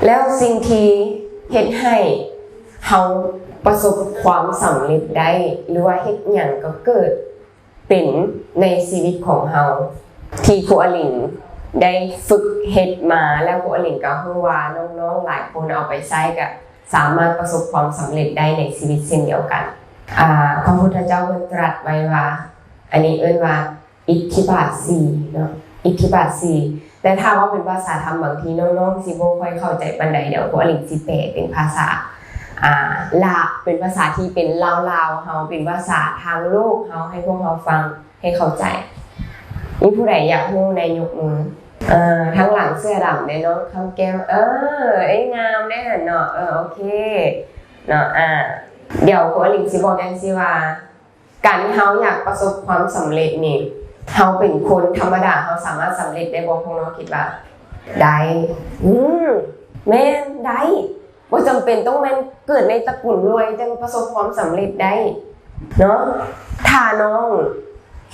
ແລ້ວສິ່ງທີ່ເຮັດໃຫ້ເຮົາປະສົບຄວາມສຳເລັດໄດ້ ຫຼືວ່າເຮັດຫຍັງກໍເກີດເປັນໃນຊີວິດຂອງເຮົາ ທີ່ຄູອາລິນໄດ້ຝຶກເຮັດມາ ແລ້ວຄູອາລິນກໍຮູ້ວ່ານ້ອງໆຫຼາຍຄົນເອົາໄປໃຊ້ ກໍສາມາດປະສົບຄວາມສຳເລັດໄດ້ໃນຊີວິດເຊັ່ນດຽວກັນ. ອາ ພະພຸດທະເຈົ້າເພິ່ນຕລັດໄວ້ວ່າ ອັນນີ້ເອີ້ນວ່າ ອິດທິບາດສີ່ເນາະ ອິດທິບາດສີ່ ແຕ່ຖ້າເວົ້າເປັນພາສາທຳ ບາງທີນ້ອງໆຊິບໍ່ຄ່ອຍເຂົ້າໃຈປານໃດ. ດຽວຄູອາລິນຊິແປເປັນພາສາ ອາ ລາວ ເປັນພາສາທີ່ເປັນລາວໆເຮົາ ເປັນພາສາທາງໂລກເຮົາ ໃຫ້ພວກເຮົາຟັງໃຫ້ເຂົ້າໃຈ. ມີຜູ້ໃດຢາກຮູ້ແດ່ຍົກມື? ເອີ ທາງຫຼັງເສື້ອດຳເດ້ ນ້ອງຄຳແກ້ວ. ເອີ ເອີຍ ງາມເດ້ຫັ້ນເນາະ. ເອີ ໂອເຄເນາະ. ອາ ດຽວຄູອາລິນຊິບອກຈັ່ງຊີ້ວ່າ ການທີ່ເຮົາຢາກປະສົບຄວາມສຳເລັດນີ້ ເຮົາເປັນຄົນທຳມະດາ ເຮົາສາມາດສຳເລັດໄດ້ບໍ່? ພວກນ້ອງຄິດວ່າໄດ້? ອືມ ແມ່ນ ໄດ້. ບໍ່ຈຳເປັນຕ້ອງແມ່ນເກີດໃນຕະກຸນລວຍຈຶ່ງປະສົບຄວາມສຳເລັດໄດ້ເນາະ. ຖ້ານ້ອງ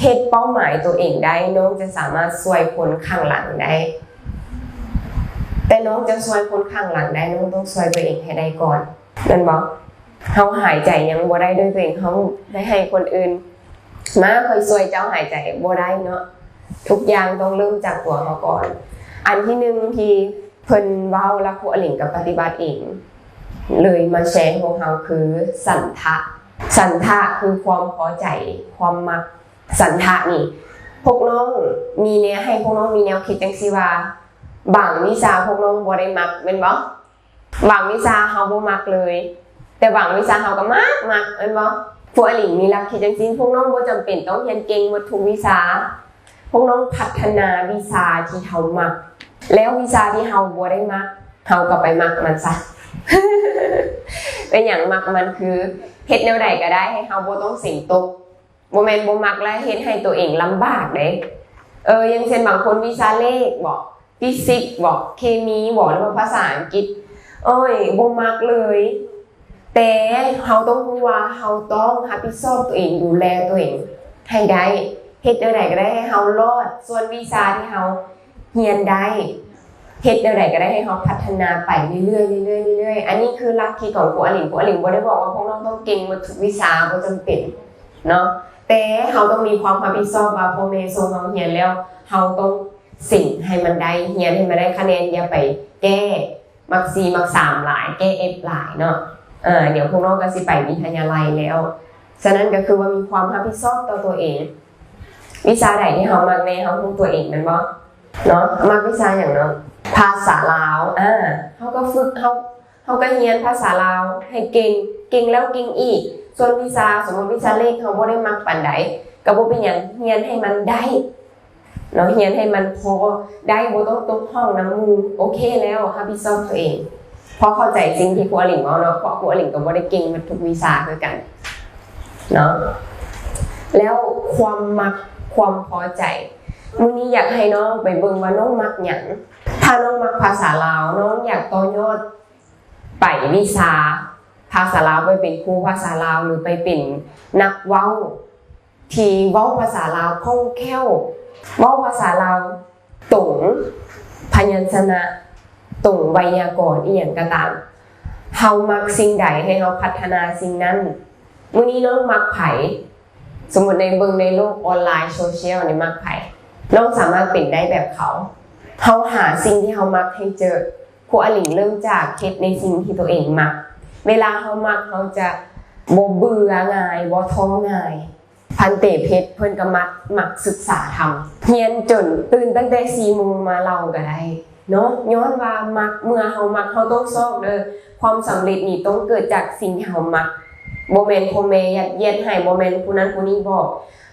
ເຮັດເປົ້າໝາຍຕົວເອງໄດ້ ນ້ອງຈະສາມາດຊ່ວຍຄົນຂ້າງຫຼັງໄດ້. ແຕ່ນ້ອງຈະຊ່ວຍຄົນຂ້າງຫຼັງໄດ້ ນ້ອງຕ້ອງຊ່ວຍຕົວເອງໃຫ້ໄດ້ກ່ອນ ແມ່ນບໍ່? ເຮົາຫາຍໃຈຍັງບໍ່ໄດ້ດ້ວຍຕົວເອງ ເຮົາໄປໃຫ້ຄົນອື່ນມາຄ່ອຍຊ່ວຍເຈົ້າຫາຍໃຈ ບໍ່ໄດ້ເນາະ. ທຸກຢ່າງຕ້ອງເລີ່ມຈາກຕົວເຮົາກ່ອນ. ອັນທີໜຶ່ງທີ່ເພິ່ນເວົ້າ ແລ້ວຄູອາລິນກໍປະຕິບັດເອງເລີຍ ມາແຊໃຫ້ພວກເຮົາ ຄືສັນທະ. ສັນທະຄືຄວາມພໍໃຈ ຄວາມມັກ. ສັນທະນີ້ ພວກນ້ອງມີແນວ ໃຫ້ພວກນ້ອງມີແນວຄິດຈັ່ງຊີ້ວ່າ ບາງວິຊາພວກນ້ອງບໍ່ໄດ້ມັກ ແມ່ນບໍ່? ບາງວິຊາເຮົາບໍ່ມັກເລີຍ ແຕ່ບາງວິຊາເຮົາກໍມັກ ມັກ ແມ່ນບໍ່? ພວກອາລິນມີຫຼັກຄິດຈັ່ງຊີ້ ພວກນ້ອງບໍ່ຈຳເປັນຕ້ອງຮຽນເກັ່ງໝົດທຸກວິຊາ ພວກນ້ອງພັດທະນາວິຊາທີ່ເຮົາມັກ ແລ້ວວິຊາທີ່ເຮົາບໍ່ໄດ້ມັກ ເຮົາກໍໄປມັກມັນຊະ. ເປັນຫຍັງມັກມັນ? ຄືເຮັດແນວໃດກໍໄດ້ໃຫ້ເຮົາບໍ່ຕ້ອງເສັງຕົກ. ບໍ່ແມ່ນບໍ່ມັກແລ້ວເຮັດໃຫ້ຕົວເອງລຳບາກເດ້. ເອີ ຢ່າງເຊັ່ນບາງຄົນວິຊາເລກບໍ ຟີຊິກບໍ ເຄມີບໍ ຫຼືວ່າພາສາອັງກິດ ໂອ້ຍ ບໍ່ມັກເລີຍ. ແຕ່ເຮົາຕ້ອງຮູ້ວ່າເຮົາຕ້ອງຮັບຜິດຊອບຕົວເອງ ດູແລຕົວເອງໃຫ້ໄດ້. ເຮັດແນວໃດກໍໄດ້ໃຫ້ເຮົາລອດ. ສ່ວນວິຊາທີ່ເຮົາ ຮຽນໄດ້ ເຮັດແນວໃດກໍໄດ້ໃຫ້ເຮົາພັດທະນາໄປເລື້ອຍໆ ເລື້ອຍໆ ເລື້ອຍໆ. ອັນນີ້ຄືຫຼັກຄິດຂອງຄູອາລິນ. ຄູອາລິນບໍ່ໄດ້ບອກວ່າພວກນ້ອງຕ້ອງເກັ່ງໝົດທຸກວິຊາ ບໍ່ຈຳເປັນເນາະ. ແຕ່ເຮົາຕ້ອງມີຄວາມຮັບຜິດຊອບວ່າພໍ່ແມ່ສົ່ງເຮົາຮຽນແລ້ວ ເຮົາຕ້ອງເສັງໃຫ້ມັນໄດ້ ຮຽນໃຫ້ມັນໄດ້ຄະແນນ ຢ່າໄປແກ້ ມັກສີ່ມັກສາມຫຼາຍ ແກ້ເອັຟຫຼາຍເນາະ. ເອີ ດຽວພວກນ້ອງກໍຊິໄປວິທະຍາໄລແລ້ວ. ສະນັ້ນກໍຄືວ່າມີຄວາມຮັບຜິດຊອບຕໍ່ຕົວເອງ. ວິຊາໃດທີ່ເຮົາມັກແດ່ ເຮົາຮູ້ຕົວເອງແມ່ນບໍ່ເນາະ? ມັກວິຊາຫຍັງເນາະ? ພາສາລາວ. ອາ ເຮົາກໍຝຶກ ເຮົາ ເຮົາກໍຮຽນພາສາລາວໃຫ້ເກັ່ງ ເກັ່ງແລ້ວເກັ່ງອີກ. ສ່ວນວິຊາ ສົມມຸດວິຊາເລກເຮົາບໍ່ໄດ້ມັກປານໃດ ກໍບໍ່ເປັນຫຍັງ ຮຽນໃຫ້ມັນໄດ້ ເນາະ ຮຽນໃຫ້ມັນພໍໄດ້ ບໍ່ຕ້ອງຕົກຫ້ອງນຳໝູ່ ໂອເຄແລ້ວ ຮັບຜິດຊອບຕົວເອງ. ພໍເຂົ້າໃຈສິ່ງທີ່ຄູອາລິນເວົ້າເນາະ ເພາະຄູອາລິນກໍບໍ່ໄດ້ເກັ່ງໝົດທຸກວິຊາຄືກັນເນາະ. ແລ້ວຄວາມມັກ ຄວາມພໍໃຈ ມື້ນີ້ຢາກໃຫ້ນ້ອງໄປເບິ່ງວ່ານ້ອງມັກຫຍັງ. ຖ້ານ້ອງມັກພາສາລາວ ນ້ອງຢາກຕໍ່ຍອດ ໄປວິຊາພາສາລາວ ໄປເປັນຄູພາສາລາວ ຫຼືໄປເປັນນັກເວົ້າທີ່ເວົ້າພາສາລາວຄ່ອງແຄ້ວ, ເວົ້າພາສາລາວຕົງ, ພະຍັນຊະນະຕົງ, ໄວຍາກອນ ອີ່ຫຍັງກໍຕາມ. ເຮົາມັກສິ່ງໃດ ໃຫ້ເຮົາພັດທະນາສິ່ງນັ້ນ. ມື້ນີ້ນ້ອງມັກໃຜ? ສົມມຸດໃນເບິ່ງໃນໂລກອອນລາຍໂຊຊຽວນີ້ ມັກໃຜ? ນ້ອງສາມາດເປັນໄດ້ແບບເຂົາ. ເຮົາຫາສິ່ງທີ່ເຮົາມັກໃຫ້ເຈີ. ຄູອາລິນເລີ່ມຈາກເຮັດໃນສິ່ງທີ່ຕົວເອງມັກ. ເວລາເຮົາມັກ ເຮົາຈະບໍ່ເບື່ອງ່າຍ, ບໍ່ທໍ້ງ່າຍ. ພັນເຕເພັດເພິ່ນກໍມັກ, ມັກສຶກສາທຳ. ຮຽນຈົນຕື່ນຕັ້ງແຕ່ສີ່ໂມງມາເລົ່າກໍໄດ້. ເນາະ ຍ້ອນວ່າມັກ, ເມື່ອເຮົາມັກ ເຮົາຕ້ອງຊອກເດີ້. ຄວາມສຳເລັດນີ້ຕ້ອງເກີດຈາກສິ່ງທີ່ເຮົາມັກ. ບໍ່ແມ່ນພໍ່ແມ່ຍັດຢຽດໃຫ້, ບໍ່ແມ່ນຜູ້ນັ້ນຜູ້ນີ້ບອກ.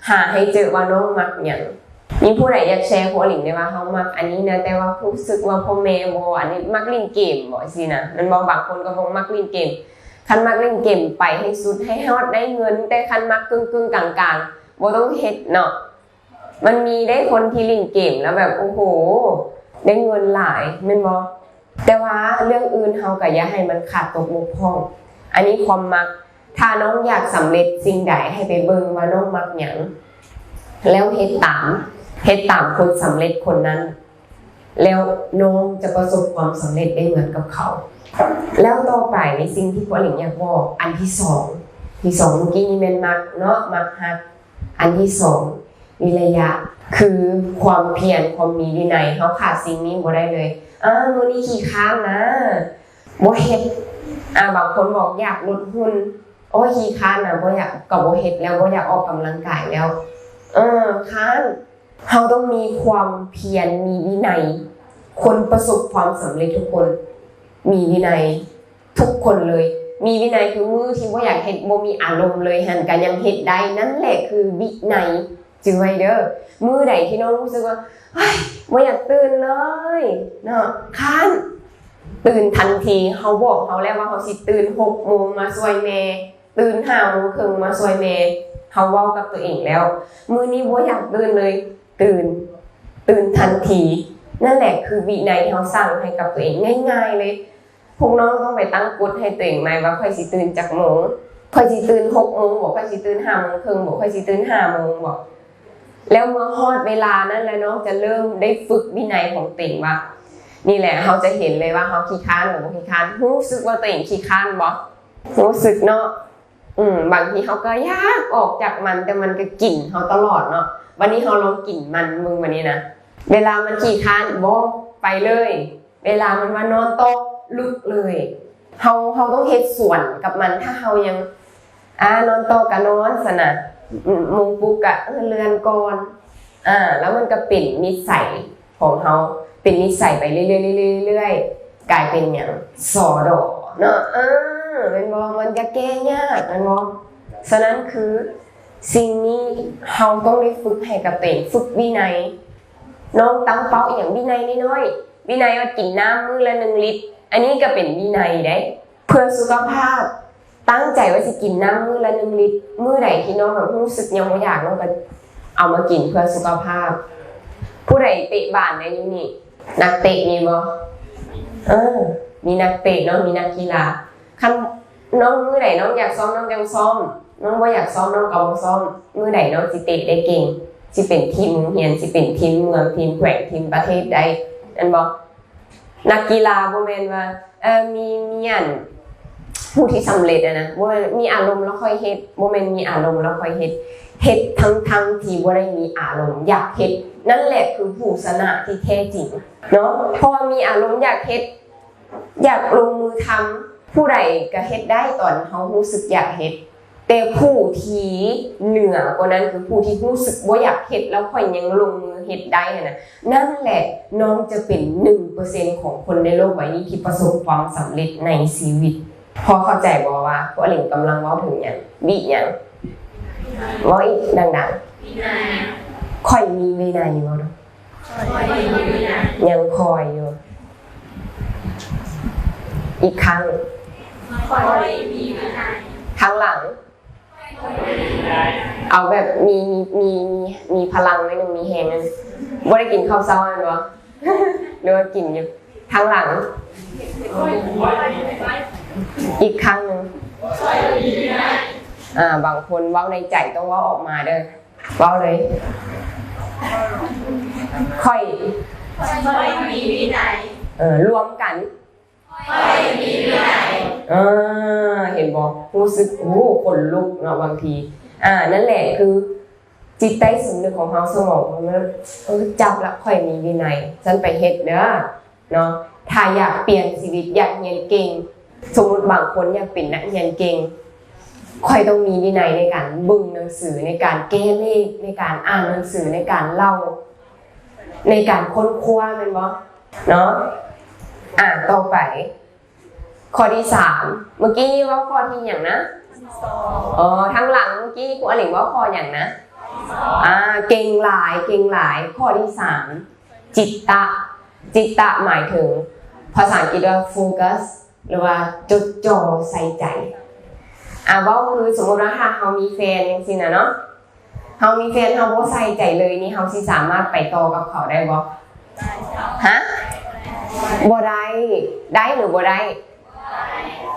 ຫາໃຫ້ເຈີວ່ານ້ອງມັກຫຍັງ. ມີຜູ້ໃດຢາກແຊຄູອາລິນໄດ້ວ່າເຮົາມັກອັນນີ້ນະ, ແຕ່ວ່າຮູ້ສຶກວ່າພໍ່ແມ່ບໍ່ ອັນນີ້ມັກຫຼິ້ນເກມບໍ ຊີ້ນະ ແມ່ນບໍ່? ບາງຄົນກໍບອກມັກຫຼິ້ນເກມ. ຄັນມັກຫຼິ້ນເກມໄປໃຫ້ສຸດ, ໃຫ້ຮອດໄດ້ເງິນ, ແຕ່ຄັນມັກກຶ່ງໆກາງໆ ບໍ່ຕ້ອງເຮັດເນາະ. ມັນມີເດ້ຄົນທີ່ຫຼິ້ນເກມແລ້ວແບບ ໂອ້ໂຫ ໄດ້ເງິນຫຼາຍແມ່ນບໍ່? ແຕ່ວ່າເລື່ອງອື່ນເຮົາກໍຢ່າໃຫ້ມັນຂາດຕົກບົກຜ່ອງ. ອັນນີ້ຄວາມມັກ. ຖ້ານ້ອງຢາກສຳເລັດສິ່ງໃດ ໃຫ້ໄປເບິ່ງວ່ານ້ອງມັກຫຍັງ ແລ້ວເຮັດຕາມ, ເຮັດຕາມຄົນສຳເລັດຄົນນັ້ນ. ແລ້ວນ້ອງຈະປະສົບຄວາມສຳເລັດໄດ້ເໝືອນກັບເຂົາ. ແລ້ວຕໍ່ໄປສິ່ງທີ່ຄວາມເຫັນຢາກບອກ ອັນທີສອງ ທີສອງເມື່ອກີ້ນີ້ແມ່ນມັກເນາະ ມັກຮັກ. ອັນທີສອງ ວິລະຍະ ຄືຄວາມພຽນ ຄວາມມີວິໄນ. ເຮົາຂາດສິ່ງນີ້ບໍ່ໄດ້ເລີຍ. ອາ ມື້ນີ້ຂີ້ຄ້ານນະ ບໍ່ເຮັດ. ອາ ບາງຄົນບອກຢາກຫຼຸດຫຸ່ນ ໂອ້ຍ ຂີ້ຄ້ານນະ ບໍ່ຢາກ ກໍບໍ່ເຮັດແລ້ວ ບໍ່ຢາກອອກກຳລັງກາຍແລ້ວ. ເອີ ຄ້ານ. ເຮົາຕ້ອງມີຄວາມພຽນ ມີວິໄນ. ຄົນປະສົບຄວາມສຳເລັດທຸກຄົນມີວິໄນ ທຸກຄົນເລີຍ. ມີວິໄນຄືມື້ທີ່ບໍ່ຢາກເຮັດ ບໍ່ມີອາລົມເລີຍຫັ້ນ ກໍຍັງເຮັດໄດ້. ນັ້ນແຫຼະຄືວິໄນ. ຈື່ໄວ້ເດີ້ ມື້ໃດທີ່ນ້ອງຮູ້ສຶກວ່າ ໂອ້ຍ ບໍ່ຢາກຕື່ນເລີຍເນາະ ຄ້ານ ຕື່ນທັນທີ. ເຮົາບອກເຮົາແລ້ວວ່າເຮົາຊິຕື່ນຫົກໂມງມາຊ່ວຍແມ່ ຕື່ນຫ້າໂມງເຄິ່ງມາຊ່ວຍແມ່. ເຮົາເວົ້າກັບຕົວເອງແລ້ວ ມື້ນີ້ບໍ່ຢາກຕື່ນເລີຍ ຕື່ນ ຕື່ນທັນທີ. ນັ້ນແຫຼະຄືວິໄນທີ່ເຮົາສ້າງໃຫ້ກັບຕົວເອງ ງ່າຍໆເລີຍ. ພວກນ້ອງຕ້ອງໄປຕັ້ງກົດໃຫ້ຕົວເອງໃໝ່ວ່າ ຂ້ອຍຊິຕື່ນຈັກໂມງ? ຂ້ອຍຊິຕື່ນຫົກໂມງບໍ? ຂ້ອຍຊິຕື່ນຫ້າໂມງເຄິ່ງບໍ? ຂ້ອຍຊິຕື່ນຫ້າໂມງບໍ? ແລ້ວເມື່ອຮອດເວລານັ້ນແລ້ວ ນ້ອງຈະເລີ່ມໄດ້ຝຶກວິໄນຂອງຕົວເອງວ່າ ນີ້ແຫຼະ ເຮົາຈະເຫັນເລີຍວ່າເຮົາຂີ້ຄ້ານຫຼືບໍ່ຂີ້ຄ້ານ. ຮູ້ສຶກວ່າຕົວເອງຂີ້ຄ້ານບໍ? ຮູ້ສຶກເນາະ. ອືມ ບາງທີເຮົາກໍຢາກອອກຈາກມັນ ແຕ່ມັນກໍກິນເຮົາຕະຫຼອດເນາະ. ບັດນີ້ເຮົາລອງກິນມັນເບິ່ງ ບັດນີ້ນະ ເວລາມັນຂີ້ຄ້ານ ບໍ່ ໄປເລີຍ. ເວລາມັນວ່ານອນຕໍ່ ລຸກເລີຍ. ເຮົາ ເຮົາຕ້ອງເຮັດສວນກັບມັນ. ຖ້າເຮົາຍັງ ອາ ນອນຕໍ່ກໍນອນຊັ້ນນະ ໂມງປຸກກໍ ເອີ ເລື່ອນກ່ອນ. ອາ ແລ້ວມັນກໍເປັນນິໄສຂອງເຮົາ ເປັນນິໄສໄປເລື້ອຍໆ ເລື້ອຍໆ ເລື້ອຍໆ ກາຍເປັນຫຍັງ? ສໍດໍເນາະ. ເອີ ແມ່ນບໍ່? ມັນຈະແກ້ຍາກ ແມ່ນບໍ່? ສະນັ້ນຄືສິ່ງນີ້ເຮົາຕ້ອງໄດ້ຝຶກໃຫ້ກັບຕົວເອງ ຝຶກວິໄນ. ນ້ອງຕັ້ງເປົ້າອີ່ຫຍັງ? ວິໄນນ້ອຍໆ ວິໄນວ່າກິນນ້ຳມື້ລະໜຶ່ງລິດ ອັນນີ້ກໍເປັນວິໄນເດ້ ເພື່ອສຸຂະພາບ. ຕັ້ງໃຈວ່າຊິກິນນ້ຳມື້ລະໜຶ່ງລິດ. ມື້ໃດທີ່ນ້ອງແບບຮູ້ສຶກຍັງບໍ່ຢາກ ນ້ອງກໍເອົາມາກິນເພື່ອສຸຂະພາບ. ຜູ້ໃດເຕະບານແດ່ຢູ່ນີ້? ນັກເຕະມີບໍ່? ເອີ ມີນັກເຕະເນາະ ມີນັກກິລາ. ຄັນນ້ອງ ມື້ໃດນ້ອງຢາກຊ້ອມ ນ້ອງຈັ່ງຊ້ອມ, ນ້ອງບໍ່ຢາກຊ້ອມ ນ້ອງກໍບໍ່ຊ້ອມ. ມື້ໃດນ້ອງຊິເຕະໄດ້ເກັ່ງ, ຊິເປັນທີມໂຮງຮຽນ, ຊິເປັນທີມເມືອງ, ທີມແຂວງ, ທີມປະເທດໄດ້, ແມ່ນບໍ່? ນັກກິລາບໍ່ແມ່ນວ່າ ເອີ ມີ ມີອັນ ຜູ້ທີ່ສຳເລັດຫັ້ນນະ ບໍ່ແມ່ນມີອາລົມແລ້ວຄ່ອຍເຮັດ, ບໍ່ແມ່ນມີອາລົມແລ້ວຄ່ອຍເຮັດ, ເຮັດທັງໆທີ່ບໍ່ໄດ້ມີອາລົມຢາກເຮັດ. ນັ້ນແຫຼະຄືຜູ້ຊະນະທີ່ແທ້ຈິງເນາະ, ເພາະວ່າມີອາລົມຢາກເຮັດ ຢາກລົງມືທຳ, ຜູ້ໃດກໍເຮັດໄດ້ຕອນເຮົາຮູ້ສຶກຢາກເຮັດ, ແຕ່ຜູ້ທີ່ເໜືອກວ່ານັ້ນຄືຜູ້ທີ່ຮູ້ສຶກບໍ່ຢາກເຮັດ ແລ້ວຂ້ອຍຍັງລົງມືເຮັດໄດ້ຫັ້ນນະ, ນັ້ນແຫຼະນ້ອງຈະເປັນໜຶ່ງເປີເຊັນຂອງຄົນໃນໂລກໃບນີ້ທີ່ປະສົບຄວາມສຳເລັດໃນຊີວິດ. ພໍເຂົ້າໃຈບໍ່ວ່າພວກເຮົາກຳລັງເວົ້າເຖິງຫຍັງ? ວິຫຍັງ? ເວົ້າອີກດັງໆ. ຂ້ອຍມີວິໄນບໍ່? ຍັງຄ່ອຍຢູ່. ອີກຄັ້ງ. ຂ້ອຍມີວິໄນ. ທາງຫຼັງ. ເອົາແບບມີ ມີ ມີ ມີ ມີພະລັງໜ້ອຍໜຶ່ງ, ມີແຮງໜ້ອຍໜຶ່ງ. ບໍ່ໄດ້ກິນເຂົ້າເຊົ້າແມ່ນບໍ່? ຫຼືວ່າກິນຢູ່? ທາງຫຼັງ. ອີກຄັ້ງໜຶ່ງ. ອ່າ ບາງຄົນເວົ້າໃນໃຈ ຕ້ອງເວົ້າອອກມາເດີ້. ເວົ້າເລີຍ. ຂ້ອຍ ຂ້ອຍມີວິໄນ. ເອີ ລວມກັນ. ຂ້ອຍມີວິໄນ. ເອີ ເຫັນບໍ່? ຮູ້ສຶກ ໂອ້ ຂົນລຸກເນາະບາງທີ. ອ່າ ນັ້ນແຫຼະ ຄືຈິດໃຕ້ສຳນຶກຂອງເຮົາ, ສະໝອງຂອງເຮົາ ເອີ ຈັບລະ ຂ້ອຍມີວິໄນ, ຊັ້ນໄປເຮັດເດີ້. ເນາະ, ຖ້າຢາກປ່ຽນຊີວິດ, ຢາກຮຽນເກັ່ງ, ສົມມຸດບາງຄົນຢາກເປັນນັກຮຽນເກັ່ງ, ຂ້ອຍຕ້ອງມີວິໄນໃນການເບິ່ງໜັງສື, ໃນການແກ້ເລກ, ໃນການອ່ານໜັງສື, ໃນການເລົ່າ, ໃນການຄົ້ນຄວ້າ, ແມ່ນບໍ່? ເນາະ. ອ່າ ຕໍ່ໄປ ຂໍ້ທີສາມ, ເມື່ອກີ້ເວົ້າຂໍ້ທີຫຍັງນະ? ອໍ ທາງຫຼັງ ເມື່ອກີ້ຄູອາເລັກເວົ້າຂໍ້ຫຍັງນະ? ອ່າ ເກັ່ງຫຼາຍ, ເກັ່ງຫຼາຍ. ຂໍ້ທີສາມ ຈິດຕະ, ຈິດຕະໝາຍເຖິງ ພາສາອັງກິດວ່າ ໂຟກັສ ຫຼືວ່າຈົດຈ່ອ ໃສ່ໃຈ. ອາ ເວົ້າຄືສົມມຸດວ່າ ຖ້າເຮົາມີແຟນຈັ່ງຊີ້ນະເນາະ, ເຮົາມີແຟນ ເຮົາບໍ່ໃສ່ໃຈເລີຍນີ້ ເຮົາຊິສາມາດໄປຕໍ່ກັບເຂົາໄດ້ບໍ່? ຮະ? ບໍ່ໄດ້. ໄດ້ຫຼືບໍ່ໄດ້?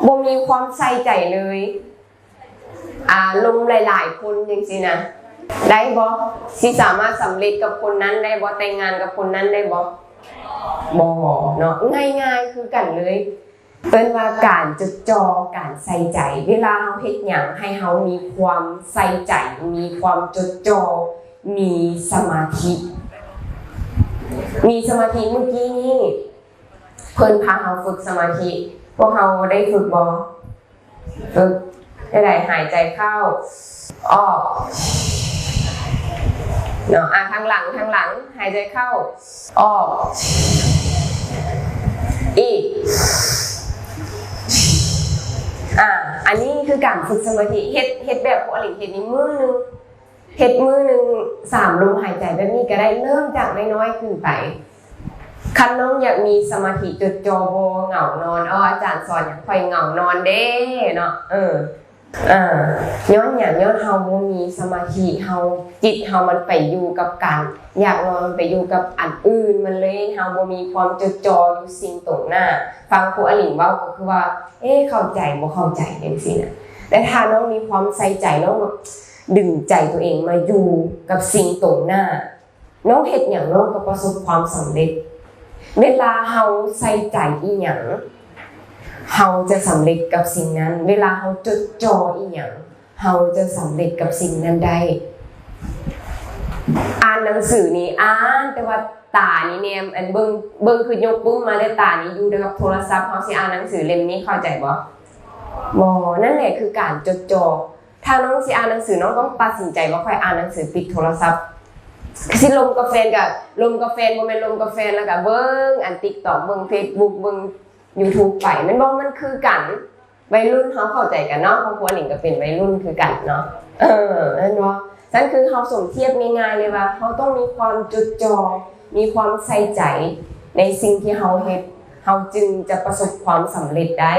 ບໍ່ມີຄວາມໃສ່ໃຈເລີຍ. ອາລົມຫຼາຍໆຄົນຈັ່ງຊີ້ນະ ໄດ້ບໍ່? ຊິສາມາດສຳເລັດກັບຄົນນັ້ນໄດ້ບໍ່? ແຕ່ງງານກັບຄົນນັ້ນໄດ້ບໍ່? ບໍ່ເນາະ ງ່າຍໆຄືກັນເລີຍ. ເອີ້ນວ່າການຈົດຈ່ອ ການໃສ່ໃຈ. ເວລາເຮົາເຮັດຫຍັງ ໃຫ້ເຮົາມີຄວາມໃສ່ໃຈ ມີຄວາມຈົດຈ່ອ ມີສະມາທິ ມີສະມາທິ. ມື້ກີ້ນີ້ເພິ່ນພາເຮົາຝຶກສະມາທິ ພວກເຮົາໄດ້ຝຶກບໍ່? ຝຶກ. ແນວໃດ? ຫາຍໃຈເຂົ້າ ອອກເນາະ. ອ່າ ທາງຫຼັງ ທາງຫຼັງ ຫາຍໃຈເຂົ້າ ອອກ ອີກ. ອ່າ ອັນນີ້ຄືການຝຶກສະມາທິ ເຮັດ ເຮັດແບບຜູ້ອາລິງເຮັດນີ້ມື້ໜຶ່ງ ເຮັດມື້ໜຶ່ງສາມລົມຫາຍໃຈແບບນີ້ກໍໄດ້ ເລີ່ມຈາກນ້ອຍໆຂຶ້ນໄປ. ຄັນນ້ອງຢາກມີສະມາທິຈົດຈ່ອ ບໍ່ເຫງົານອນ ເອົາ ອາຈານສອນຫຍັງ ຂ້ອຍເຫງົານອນເດ້ເນາະ. ເອີ ອ່າ ຍ້ອນຫຍັງ? ຍ້ອນເຮົາບໍ່ມີສະມາທິ ເຮົາ ຈິດເຮົາມັນໄປຢູ່ກັບການຢາກນອນ ໄປຢູ່ກັບອັນອື່ນ ມັນເລີຍ ເຮົາບໍ່ມີຄວາມຈົດຈ່ອຢູ່ສິ່ງຕົງໜ້າ. ຟັງຄູອາລິງເວົ້າກໍຄືວ່າ ເອ ເຂົ້າໃຈ ບໍ່ເຂົ້າໃຈ ຈັ່ງຊີ້ນະ. ແຕ່ຖ້ານ້ອງມີຄວາມໃສ່ໃຈ ນ້ອງແບບດຶງໃຈຕົວເອງມາຢູ່ກັບສິ່ງຕົງໜ້າ ນ້ອງເຮັດຫຍັງນ້ອງກໍປະສົບຄວາມສຳເລັດ. ເວລາເຮົາໃສ່ໃຈອີ່ຫຍັງ ເຮົາຈະສຳເລັດກັບສິ່ງນັ້ນ. ເວລາເຮົາຈົດຈ່ອອີ່ຫຍັງ ເຮົາຈະສຳເລັດກັບສິ່ງນັ້ນໄດ້. ອ່ານໜັງສືນີ້ ອ່ານ ແຕ່ວ່າຕານີ້ແນມ ອັນ ເບິ່ງ ເບິ່ງຄືຍົກປຶ້ມມາ ແຕ່ຕານີ້ຢູ່ກັບໂທລະສັບ. ເຮົາຊິອ່ານໜັງສືເຫຼັ້ມນີ້ ເຂົ້າໃຈບໍ່? ບໍ່. ນັ້ນແຫຼະຄືການຈົດຈ່ອ. ຖ້ານ້ອງຊິອ່ານໜັງສື ນ້ອງຕ້ອງຕັດສິນໃຈວ່າ ຂ້ອຍອ່ານໜັງສື ປິດໂທລະສັບ. ຊິລົມກັບແຟນກະລົມກັບແຟນ ບໍ່ແມ່ນລົມກັບແຟນແລ້ວກະເບິ່ງອັນ TikTok ເບິ່ງ Facebook ເບິ່ງ YouTube ໄປ ແມ່ນບໍ່? ມັນຄືກັນ. ໄວລຸ້ນເຮົາເຂົ້າໃຈກັນເນາະ ຄອບຄົວນີ້ກໍເປັນໄວລຸ້ນຄືກັນເນາະ. ເອີ ແມ່ນບໍ່? ຊັ້ນຄືເຮົາສົມທຽບງ່າຍໆເລີຍວ່າ ເຮົາຕ້ອງມີຄວາມຈົດຈ່ອ ມີຄວາມໃສ່ໃຈໃນສິ່ງທີ່ເຮົາເຮັດ ເຮົາຈຶ່ງຈະປະສົບຄວາມສຳເລັດໄດ້.